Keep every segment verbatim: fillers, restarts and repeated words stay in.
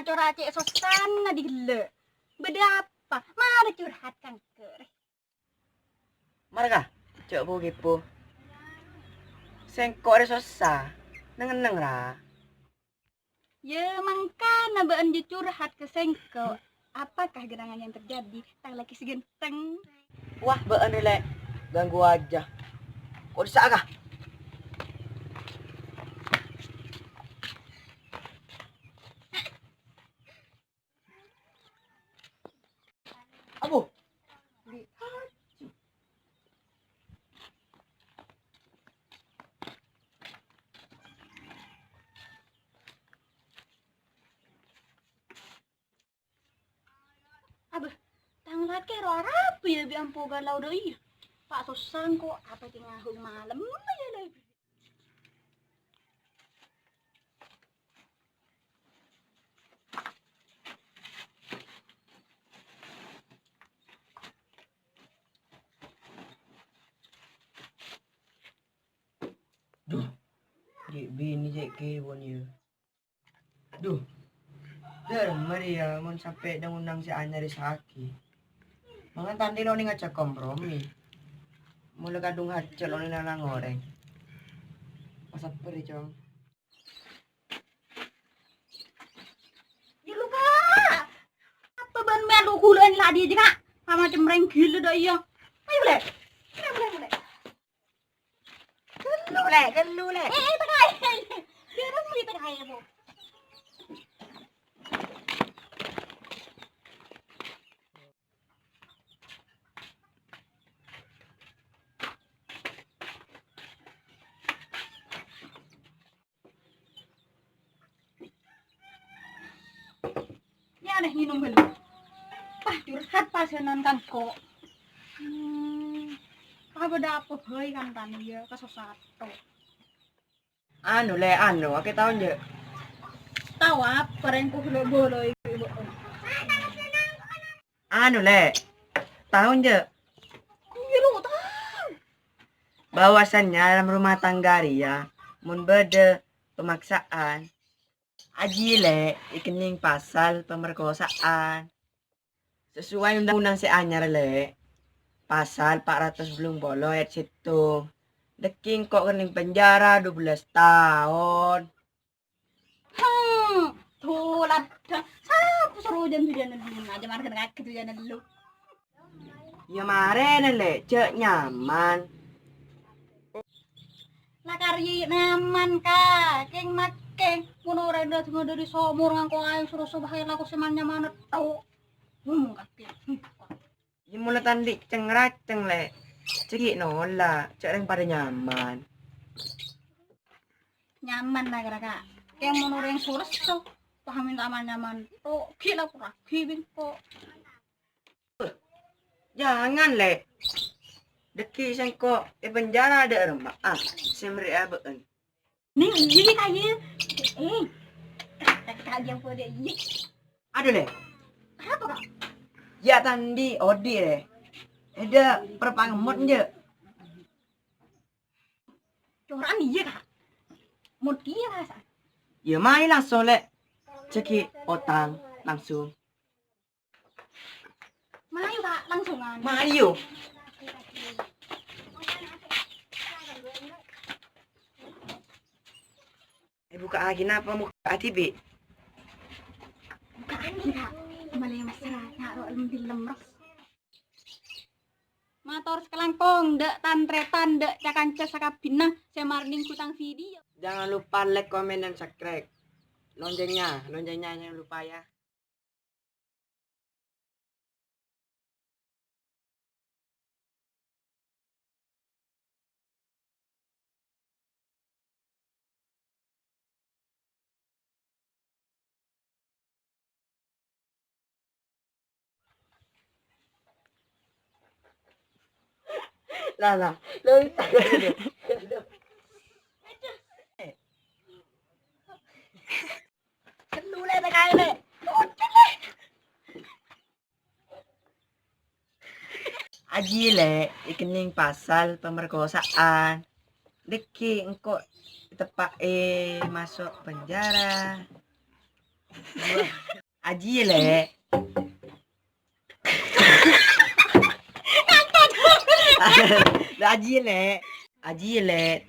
Cora' cè' sossana dhilâ. Bâdâ apa? Mara curhat ka engko', rè. Mara, Ka, jhâ' bu-kepo. Sèngko' rè sossa. Neng-enneng, ra. Ya, mangkana bâ'ân jhâ' curhat ka sèngko'. Apakah gerangan yang terjadi? Tang lakè sè ganteng. Wah, bâ'ân rè, Lè'. Ganggu aja. Ko' dissa', Ka? Abu. Abah, tang lakè ro arapa ya bi' ampo galau dâ' iyâ. Pa' sossa engko' apa kè ngahu malem ya la. Duh, ghi' binè cè' kèbun ya. Duh, dâremma rèya mon sampè' dhâng-ondhâng sè anyar èsakè. Mangkana tandhi lo' nèng ajhâk kompromi. Mola kadhung hajât lo' nèng nalang orèng. Pasabbhâr, Cong. Yâ, lu, Ka'. Apa bâ'ân mèlo ghulâ'ân la' dhiyâ, Ka'? Pamacem rèng ghilâ dâ' iyâ. Ayo, Lè'. Lè', lè', lè'. Ghâllu, Lè', ghâllu, Lè'. Eh, eh, tengah. Biar aku di tengah ya, Bu. Iyâ, nèh, ngènom ghâllu. Wah, curhat pasènan kan, kok. Hmm, apa dâ' apa bhâi kan, Tan, iyâ, kasosato. Anu, Lè', anu, akè taon, jâ'. Tao apa, rèng ko bolo-bolo ibu-ibu. Anu, Lè', taon, jâ'. Iyâ, lo, tao. Bahwasannya dalam rumah tangga rèya, mon bâdâ pemaksaan, Aji, Lè', èkennèng pasal pemerkosaan. Sesuai undang-undang sè anyar, Lè', pasal pa' ratos bâllung polo ayat sèttong. Dâgghi' engko' kennèng penjara dua belas taon. Hmm, tuladhân. Sapa soro jân-jân lu? Aja marghân kaki tuh jân lu. Ya marèna, Lè', jâ' nyaman. La karè nyaman, Ka'. Kèng makèng. Mon orèng dâtengnga dâri somor ngangko aèng soro-soro bhâi lako sè man-nyamanna tao. Hmm, kakè. Iyâ, mola tandhi' ceng-raceng, Lè'. Cè' ghi' nola', cè' rèng padâ nyaman. Nyaman la kèra, Ka'. Kèng mon orèng soresso, paham minta man-nyaman. To, ghi' la kora, ghi' bengko. Jangan, Lè'. Dâgghi' sèngko' è penjara dâ' remma'a, sè mèrè'a bâ'ân. Nèng, iyâ, Ka', iyâ. Eh, Ka', Ka', iyâ, poda, iyâ. Adu, Lè'. Apa, Ka'? Yâ, tandhi', odi', Lè'. Èdâ, perpangemmot, jâ'. Cora'an iyâ, Ka'. Mon iyâ, rasa. Yâ, mayu langsung, Lè'. Cè' ghi' otang langsung. Mayu, Ka', langsungan. Mayu. Eh, buka'aghi napa mokka' dhibi'? Buka'aghi, Ka'. Malè mesra, Ka', ro' lem-, dilem, ros. Mator sakalangkong, dâ' tan-tarètan, dâ' ca-kanca sakabbhinna sè marèngneng ghutang video. Jangan lupa like, comment, dan subscribe. Loncengnya, loncengnya jangan lupa ya. Lah, lah. Lah, Ghâllu, Lè', ta' kaè, Lè'. Oke, Lè'. Aji, Lè', èkennèng pasal pemerkosaan. Dâgghi' engko' èteppa'è maso' penjara. Ajiyâ, Lè'. Lè', ajiyâ, Lè'. Ajiyâ, Lè'.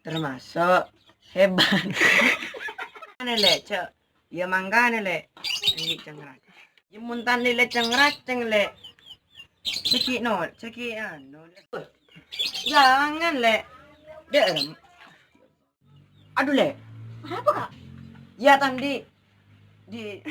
Termasuk hebat. Anè, Lè', cè'. Iyâ, mangkana, Lè'. Ini cengrak. Iyâ, mon ta' Lè' ceng-raceng, Lè'. Cè' ghi' nol, cè' ghi' anu, Lè'. Jangan, Lè'. Dek, em. Aduh, Lè'. Apa, Kak? Ya, tadi di